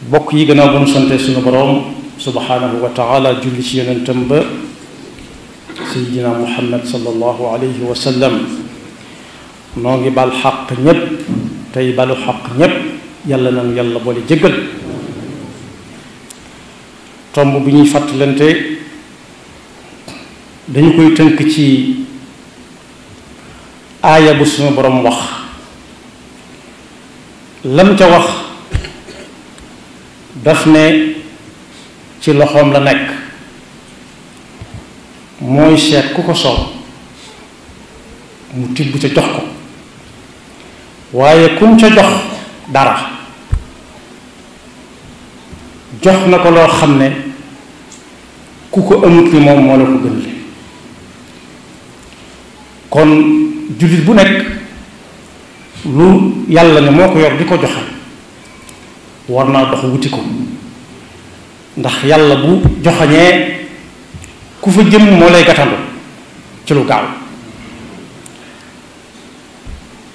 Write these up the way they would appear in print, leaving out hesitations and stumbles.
bokk yi gannaaw ba nu sante suñu boroom subhanahu wa taala julli ci yonentam ba sayidina muhammad sallallahu alayhi wa sallam noo ngi bal xaq ñépp tey balu xaq ñépp yàlla nanu yàlla boole jéggal tomb bi ñuy fàttalante dañu koy tënk ci aaya bu suñu boroom wax lam ca wax daf ne ci loxoom la nekk mooy seet ku ko soob mu tibb ca jox ko waaye kum ca jox dara jox na ko loo xam ne ku ko amut ni moom moo la ko gën le kon jullit bu nekk lu yàlla ne moo ko yor di ko joxe war naa dox wuti ko ndax yàlla bu joxañee ku fa jëm moo lay gàttandu ci lu gaaw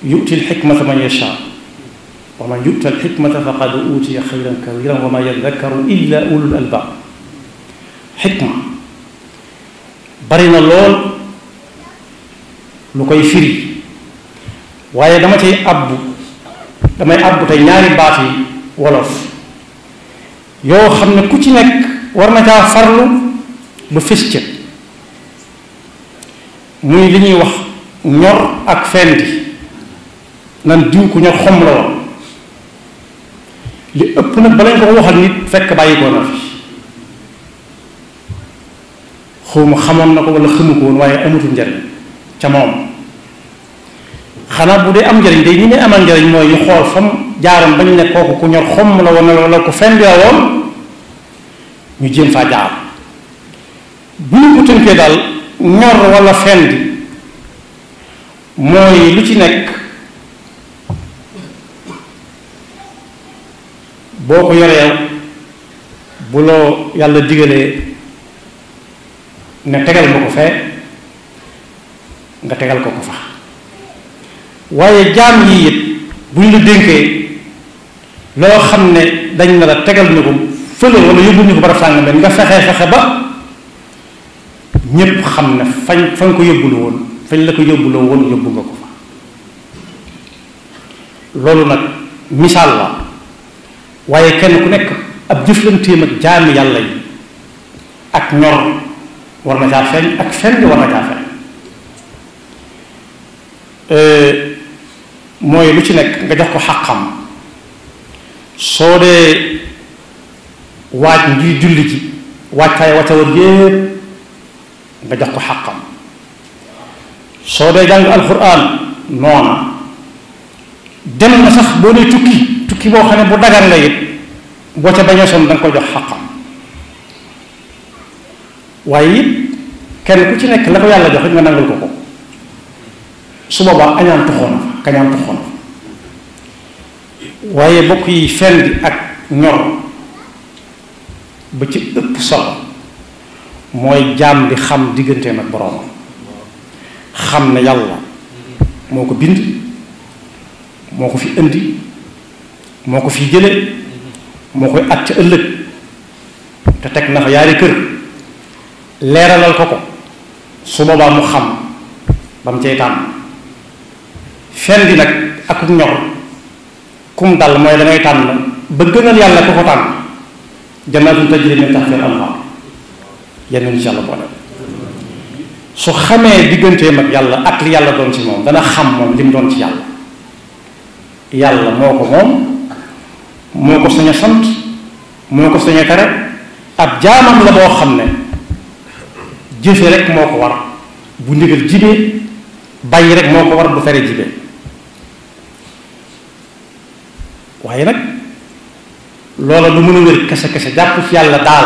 yu'ti l-hikmata man yasha wa man yu'ta l-hikmata faqad utiya xayran kathiran wa ma yadhakkaru illa ulul albab xikma bari na lool lu koy firi waaye damay àbbu tey ñaari baat yi wolof yoo xam ne ku ci nekk war na caa farlu ba fës ca muy li ñuy wax ñor ak fendi nan diw ku ñor xom la woon li ëpp nag balañ ko waxal nit fekk bàyyi ko na fi xawma xamoon na ko wala xamu ko woon waaye amatul njariñ ca moom xanaa bu dee am njariñ day ñi ne amal njariñ mooy ñu xool fam jaaram bañ ne kooku ku ñor xomm la woon wala ku fendi la woon ñu jéem faa jaar bu ñu ko tënkee daal ñor wala fendi mooy lu ci nekk boo ko yoree bu loo yàlla digalee ne tegal ma ko fee nga tegal ko ko fa waaye jaam yi it bu ñu la dénkee loo xam ne dañ na la tegal ñu ko fële wala yóbbul ñu ko barab sàngam nga fexe ba ñépp xam ne fañ ko yóbbulu woon fañ la ko yóbbuloo woon yóbbu nga ko fa loolu nag misaal la waaye kenn ku nekk ab jëflanteem ak jaami yàlla yi ak ñor war na caa feeñ ak feeñ war na caa feeñ mooy lu ci nekk nga jox ko xàqam soo dee waaj ngir julli ji waajtaay watawar yépp nga jox ko xàqam soo dee jàng alxuraan noona dem na sax boo dee tukki boo xam ne bu dagan la it boo ca bañee son danga ko jox xàqam waaye it kenn ku ci nekk la ko yàlla jox it nga nangul ko su boobaa añaan toxoona fa kañaan toxoona fa waaye bokk yi fendi ak ñor ba ci ëpp solo mooy jaam di xam digganteem ak boroomam xam ne yàlla moo ko bind moo ko fi indi moo ko fi jële moo koy at ca ëllëg te teg na fa yaari kër leeralal ko su boobaa mu xam ba mu cay tànn fendi nag ak ñor kum dal mooy dangay tànn ba gënal yàlla ku ko tànn jannaatun tajri min tahtiha al-anhaar yenn insha Allah boole su xamee digganteem ak yàlla ak li yàlla doon ci moom dana xam moom li mu doon ci yàlla yàlla moo ko moom moo ko sañ a sant moo ko sañ a tere ab jaamam la boo xam ne jëfe rek moo ko war bu ndigal jibee bàyyi rek moo ko war bu tere jibee waaye nag loola du mën a wér kese jàpp ci yàlla daal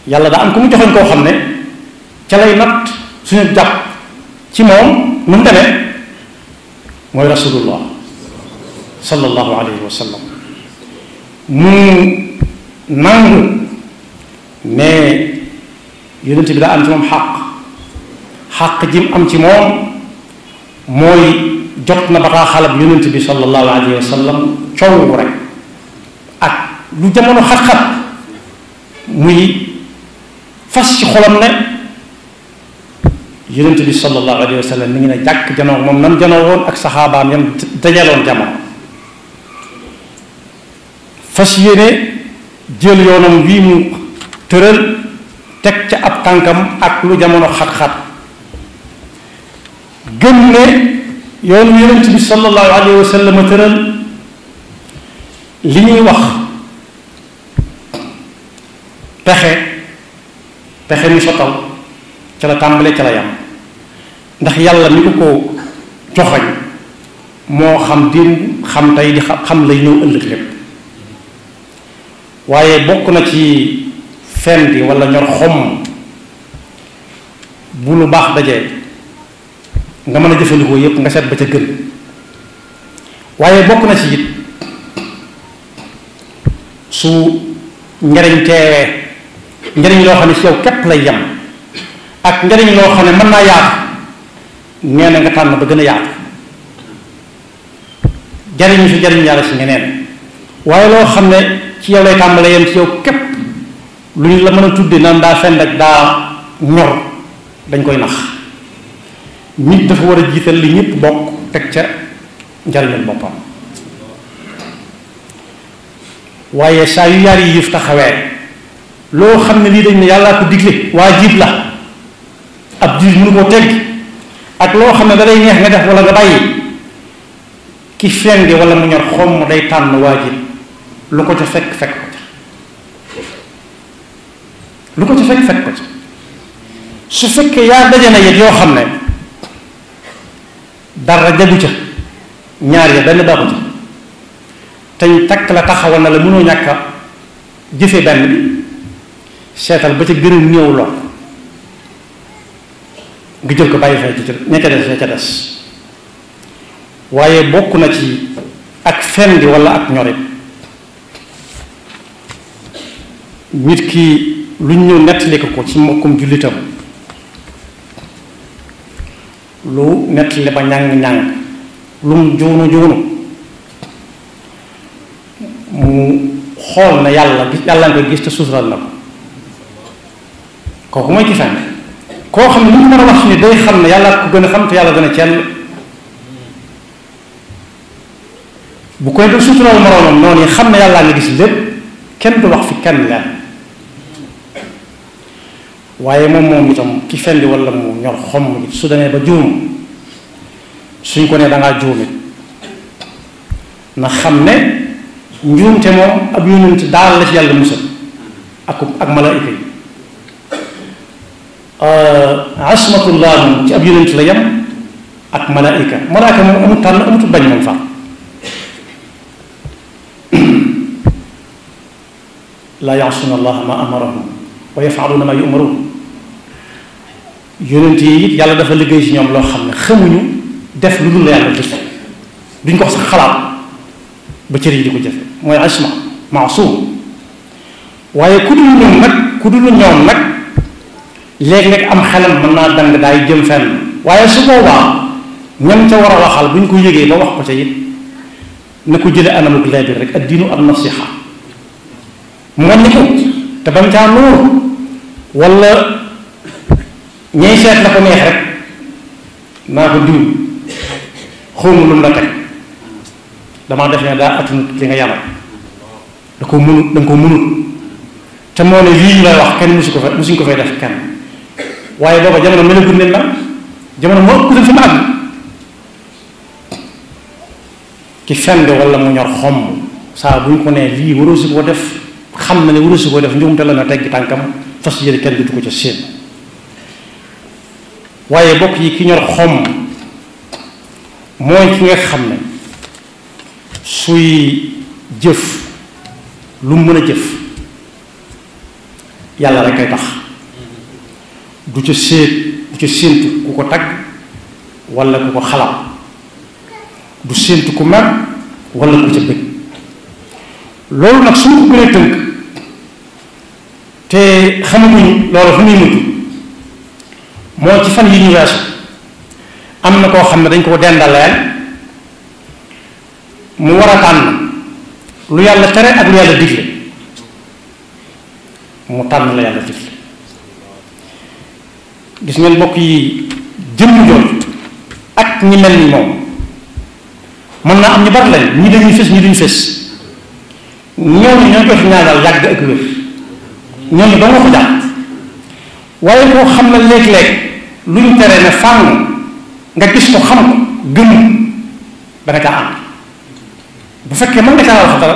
yàlla daa am ku mu joxoñ koo xam ne ca lay natt suñu jàpp ci moom nu mu demee mooy rasulullah sallallahu alayhi wa sallam mu nangu ne yonent bi daa am ci moom xàq ji mu am ci moom mooy jot na bataaxalab yonent bi sallallahu alayhi wa sallam coow rek lu jamono xat-xat muy fas ci xolam ne yonent bi sallallahu alayhi wa sallam mi ngi ne jàkk janoo moom nam janoo woon ak saxaabaam yam dajaloon jamono fas yéene jël yoonam wii mu tëral teg ca ab tànkam ak lu jamono xat-xat gëm ne yoonu yonent bi sallallahu alayhi wa sallam tëral li ñuy wax pexe mi sottal ca la tàmbale ca la yam ndax yàlla mi ko joxoñ moo xam démb xam tey di xam lay ñëw ëllëg lépp waaye bokk na ci fen bi wala ñor xomm bu lu baax dajee nga mën a jëfandikoo yépp nga seet ba ca gën waaye bokk na ci it su njariñ teewee njariñ loo xam ne ci yow képp lay yem ak njariñ loo xam ne mën naa yaatu nee na nga tànn ba gën a yaatu jariñu si jariñ yàlla si ñeneen waaye loo xam ne ci yow lay tàmbalee yem ci yow képp lu ñu la mën a tudde naan daa fend ak daa ñor dañ koy nax nit dafa war a jiital li ñëpp bokk teg ca njariñul boppam waaye saa yu yaar yi yëf taxawee loo xam ne lii dañ ne yàllaa ko digle waajib la ab jullit mënu koo tegg ak loo xam ne da lay neex nga def wala nga bàyyi ki fendi wala mu ñor xomm day tànn waajib lu ko ca fekk fekk ko ca lu ko ca fekk fekk ko ca su fekkee yaa daje na yit yoo xam ne dara jagu ca ñaar ya benn baaxu ca teñ takk la taxawal na la mënoo ñàkk a jëfe benn bi seetal ba ca gën a néew lor nga jël ko bàyyi fay ci ña ca des ña ca des waaye bokk na ci ak fendi wala ak ñorit nit ki lu ñu ñëw nettali ko ci mbokkum jullitam lu nettali ba ñàng-ñàng lu mu joonu mu xool na yàlla nga koy gis te suutural na ko kooku mooy ki fenn koo xam ne lu mu mën a wax ni day xam ne yàlla ko gën a xam te yàlla gën a cell bu koy def suutural moroomam noonu xam ne yàllaa nga gis lépp kenn du wax fi kenn leen waaye moom itam ki fendi wala mu ñor xomm it su demee ba juum suñ ko ne dangaa juumit na xam ne njuumte moom ab yonent daal la ci yàlla musal ak malaayika yi asmatullah moom ci ab yonent la yem ak malaayika moom amut tànn amutu bañ moom fa laa yaasuna allah ma amarahum wa yafaaluuna ma yumaruun yonent yi it yàlla dafa liggéey ci ñoom loo xam ne xamuñu def lu dul la yàlla def duñ ko sax xalaat ba cër yi di ko jëfe mooy asma maasum waaye ku dul ñoom nag léeg-léeg am xelam mën naa dang daay jëm fenn waaye su boobaa ñam ca war a waxal bu ñu ko yëgee ba wax ko ca it na ko jële anamuk laabir rek ad diinu an nasiha mu wàññi ko te bañ caa nuur wala ñey seet la ko neex rek naa ko diw xawma lu mu la teg damaa def ne daa attanut li nga yamal da ko mënut te moo ne lii ñu lay wax kenn musuñ ko fay def kenn waaye booba jamono melagul leen la jamono moo ëpp fi mu àgg ki fend wala mu ñor xomm saa bu ñu ko nee lii waroo si ko def xam na ne waroo si ko def njuumte la na teggi tànkam fas yéene kenn dutu ko ca séen waaye bokk yi ki ñor xomm mooy ki nga xam ne suy jëf lu mu mën a jëf yàlla rek kay tax du ca séentu ku ko tagg wala ku ko xalaat du séentu ku mer wala ku ca bëgg loolu nag su ma ko gënee tënk te xamaguñ loolu fu muy mujj moo ci fan yi ñu weesu am na koo xam ne dañ ko dendaleel mu war a tànn lu yàlla tere ak lu yàlla digle mu tànn la yàlla digle gis ngeen mbokk yi jëmm jooju ak ñi mel ni moom mën naa am ñu bari lañ ñi dañuy fës ñi duñu fës ñooñu ñoo koy ñaanal yàgg ak wér ñooñu doo nga ko jàpp waaye koo xam ne léeg-léeg lu ñu tere ne fànn nga gis ko xam ko gëm da nga caa am bu fekkee mën nga caa wax dara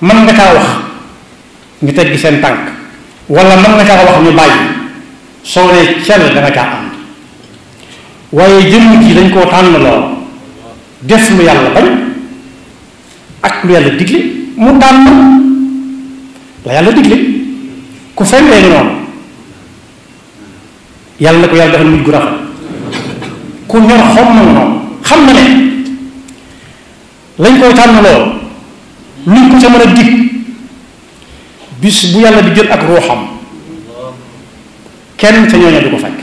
mën nga caa wax ñu teggi seen tànk wala mën nga caa wax ñu bàyyi soo nee cell da nga caa am waaye jëmm ji dañ koo tànn lool def lu yàlla bañ ak lu yàlla digle mu tànn la yàlla digle ku fendee noonu yàlla na ko yàlla defal mujj gu rafet ku ñor xom na noonu xam na ne lañ koy tànn lool luñ ko ca mën a dig bis bu yàlla di jël ak ruuxam kenn ca ñooñu du ko fekk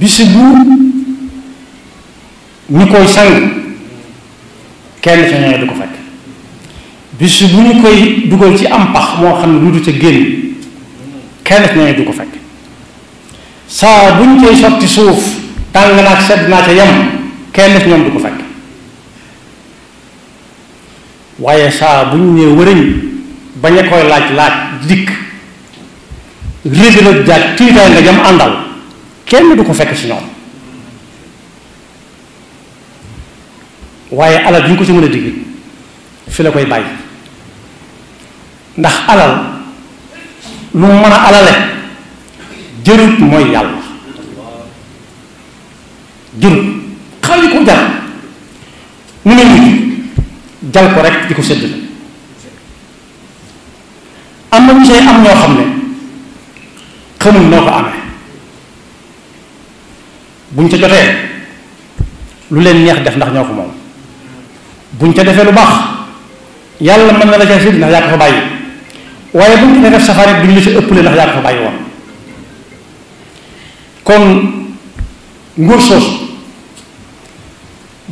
bis bu ñu koy sang kenn ca ñooñu du ko fekk bis bu ñu koy dugal ci am pax moo xam ne lu du ca génn kenn ca ñooñu du ko fekk saa bu ñu koy sotti suuf tàng naa ak sedd naa ca yem kenn ci ñoom du ko fekk waaye saa bu ñu nee wërëñ bañ a koy laaj dikk réglé jaaj tiitaay nga jam àndal kenn du ko fekk ci ñoom waaye alal bi ñu ko ci mën a digg fi la koy bàyyi ndax alal lu mu mën a alale jërut mooy yàlla jërut xaalis ko jar mu ne mujj jal ko rek di ko sédd la am na ñu see am ñoo xam ne xamul noo ko amee buñ ca jotee lu leen neex def ndax ñoo ko moom buñ ca defee lu baax yàlla mën na la ca sédd ndax yaa ko fa bàyyi waaye buñ ca def safari duñ la ci ëppale ndax yaa ko fa bàyyi woon kon nguur soosu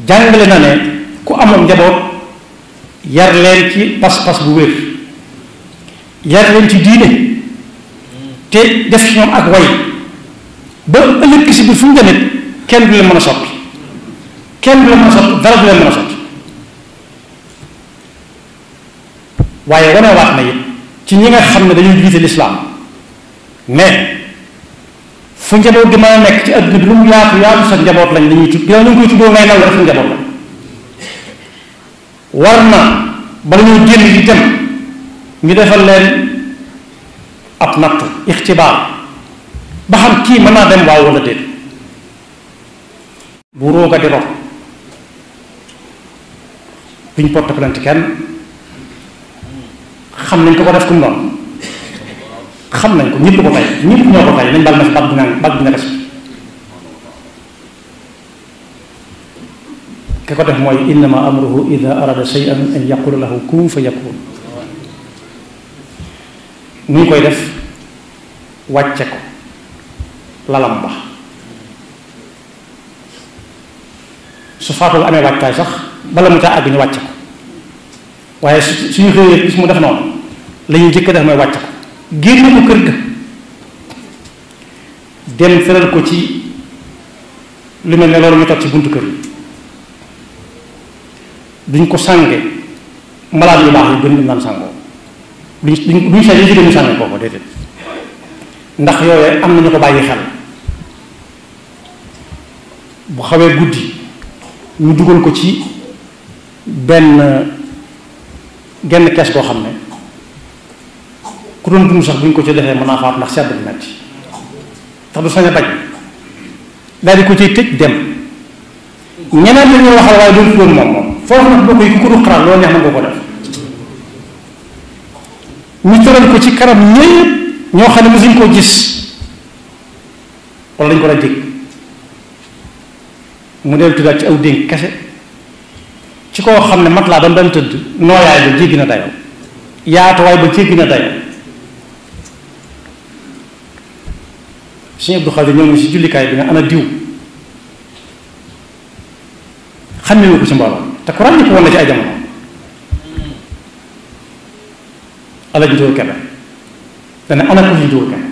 jàngale na ne ku amoon njaboot yar leen ci pas-pas bu wér yar leen ci diine te def ci ñoom ak way ba ëllëg si biir fu ñu demee kenn du leen mën a soppi kenn du leen mën a soppi dara du leen mën a soppi waaye wanewaat na it ci ñi nga xam ne dañuy jiite lislaam mais fu njaboot gi mën a nekk ci adduna bi lu mu yaatu yaatu sa njaboot lañ dañuy tudd ginnaaw ñu ngi koy tuddoo ngay nangu rek sa njaboot lañ war na bala ñoo génn di dem ñu defal leen ab natt ixtibaar ba xam kii mën naa dem waaw wala déet bu rooga di rot duñ porte plainte kenn xam nañ ko def kum noonu xam nañ ko ñëpp ko tey ñëpp ñoo ko tey nañ bal na fi bag bi nga des ki ko def mooy innama amruhu ida arada shay'an an yaqula lahu kun fa yakun nu ñu koy def wàcce ko lalam ba su faatu amee wàccaay sax bala mu caa àgg ñu wàcce ko waaye suñu xëyee bis mu def noonu la ñuy jëkk def mooy wàcce ko génne ko kër ga dem feral ko ci lu mel ne loolu ñu toog ci buntu kër yi duñ ko sànge malaat yu baax yu gën naan sàngoo duñ sa yi jigéen ñu sànge kooku déedéet ndax yooyu am na ñu ko bàyyi xel bu xawee guddi ñu dugal ko ci genn kees koo xam ne ku doon dund sax bu ñu ko ci defee mën naa faat ndax sedd bi metti tax du sañ a bañ daal di ko ciy tëj dem ñeneen la ñuy waxal waaye doon doon moom foofu nag bokk yi ku ko du xalaat loolu neex na nga ko def ñu tëral ko ci kanam ñëpp ñoo xam ne mosuñ koo gis wala dañ ko la dégg mu del tuddaat ci aw dénk kese ci koo xam ne mat laa dam daan tëdd nooyaay ba jéggi na dayoo yaatuwaay ba jéggi na dayoo Sëñ Abdou Khadir ñëw na si jullikaay bi nga ana diw xam ne ko ci mbooloo te ku ràññi ko woon na ci ay jamono Alaaji Njóor Kebe dana ana ko fi dugal kenn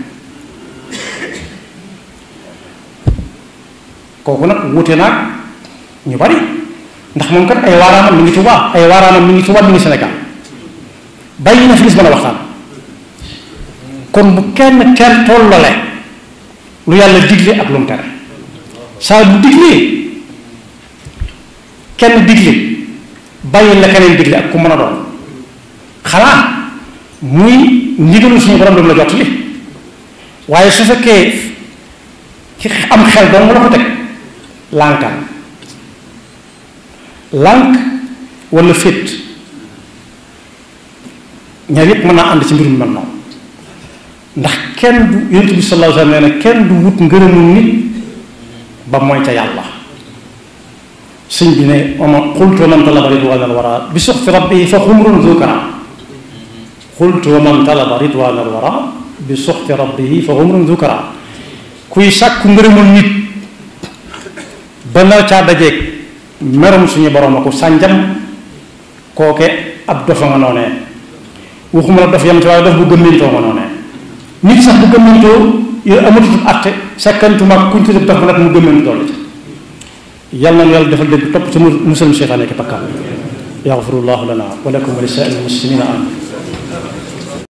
kooku nag wuute naag ñu bari ndax moom kat ay waaraanam mi ngi Tuubaa ay waaraanam mi ngi Tuubaa mi ngi Sénégal bàyyi na fi gis mën a waxtaan kon bu kenn tollale lu yàlla digle ak lu mu tere saa bu diglee kenn digle bàyyi la keneen digle ak ku mën a doon xanaa muy ndigalu suñu borom la jot li waaye su fekkee ci am xel doon la ko teg lànkal lànk wala féet ñaar yépp mën naa ànd ci mbir mi mel noonu ndax kenn du yonent bi sallallahu alayhi wa sallam nee na kenn du wut ngërëmu nit ba mooy ca yàlla sëñ bi ne oma xultu man talaba ridwan al wara bi suxti rabbi fa xumrun zukara xultu man talaba ridwan al wara bi suxti rabbi fa xumrun zukara kuy sàkku ngërëmul nit ba na caa dajeeg merum suñu borom a ko sànjam kooke ab dofa nga noonee waxuma la dof yam ci waaye dof bu gëmmentoo nga noonee nit sax bu gëmmentoo yow amatutut atte sakkantuma kuñ tuddee dof ba nag mu gëmmentu doole ci yàlla na yàlla defal dégg topp ci musal seytaane ki bakkaat yaxfirullahu lana wa lakum wa li saa'iril muslimina amin